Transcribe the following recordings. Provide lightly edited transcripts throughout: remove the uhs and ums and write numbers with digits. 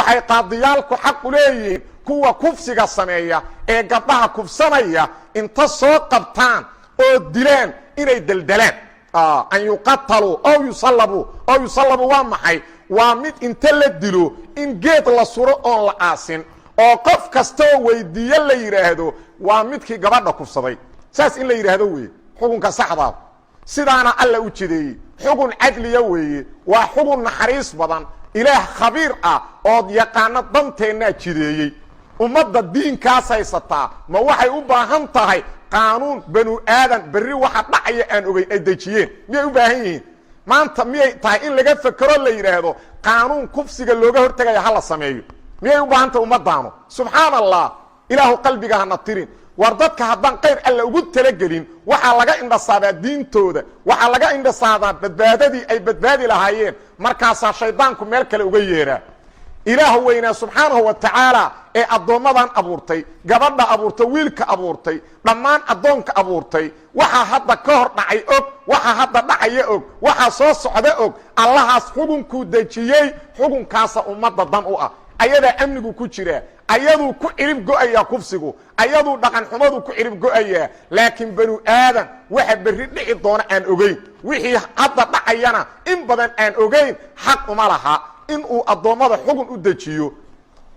Waxay qaadiyaalku xaq u leeyihiin kuwa kufsiga sameeya ee gabdhaha kufsanaya inta soo qabtaan oo dilaan inay deldelaan. An yuqataluu ow yusallabuu. Ow yusallabuu waa maxay? Waa mid inta la dilo in geed la suro oon la aasin, oo qof kastoo weydiiye la yidhaahdo waa midkii gabadha kufsaday. Saas in la yidhaahdo weeye xukunka saxdaa. Sidaana Alla u jideeyey. Xugun cadliya weeye, waa xugun naxariis badan. Ilaah khabiir ah ood yaqaano danteennaa jideeyey. Ummadda diinkaas haysataa ma waxay u baahan tahay qaanuun banu aadan berri waxa dhacaya aan ogeyn ay dejiyeen? Miyay u baahan yihiin maanta? Miyay tahay in laga fekero, la yidhaahdo qaanuun kufsiga looga hortegaya ha la sameeyo? Miyay u baahan tahay ummadaanu? Subxaan Allah, Ilaahu qalbiga hana tirin. War dadka haddaan qayr Alla ugu talagelin, waxaa laga indhasaabaa diintooda, waxaa laga indhasaabaa badbaadadii ay badbaadi lahaayeen. Markaasaa shaydaanku meel kale uga yeeraa. Ilaah weynaa subxaanahu wa tacaala ee addoommadan abuurtay, gabadha abuurtay, wiilka abuurtay, dhammaan addoonka abuurtay, waxaa hadda ka hor dhacay og, waxaa hadda dhacaya og, waxaa soo socda og. Allahaas xukunkuu dejiyey, xukunkaasa ummadda dan u ah. Ayadaa amnigu ku jiraa, ayaduu ku cirib go'ayaa kufsigu, ayaduu dhaqan xumadu ku cirib go'ayaa. Laakiin banu aadan waxa berri dhici doona aan ogeyn, wixii hadda dhacayana in badan aan ogeyn, xaq uma laha inuu addoommada xugun u dejiyo.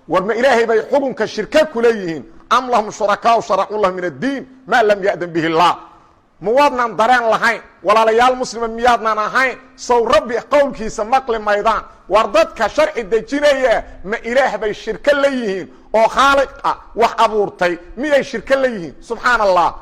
War ma Ilaahay bay xukunka shirka kula yihiin? Am lahum shurakaau sharacuu lahum min addiin maa lam ya'dan bihi اllah. Ma waadnaan dareen lahayn, walaalayaal muslima? Miyaadnaan ahayn? Sow Rabbi qowlkiisa maqli maydaan? War dadka sharci dejinaya ma Ilaah bay shirko la yihiin oo Khaaliqa wax abuurtay miyay shirko la yihiin? Subxaan Allah.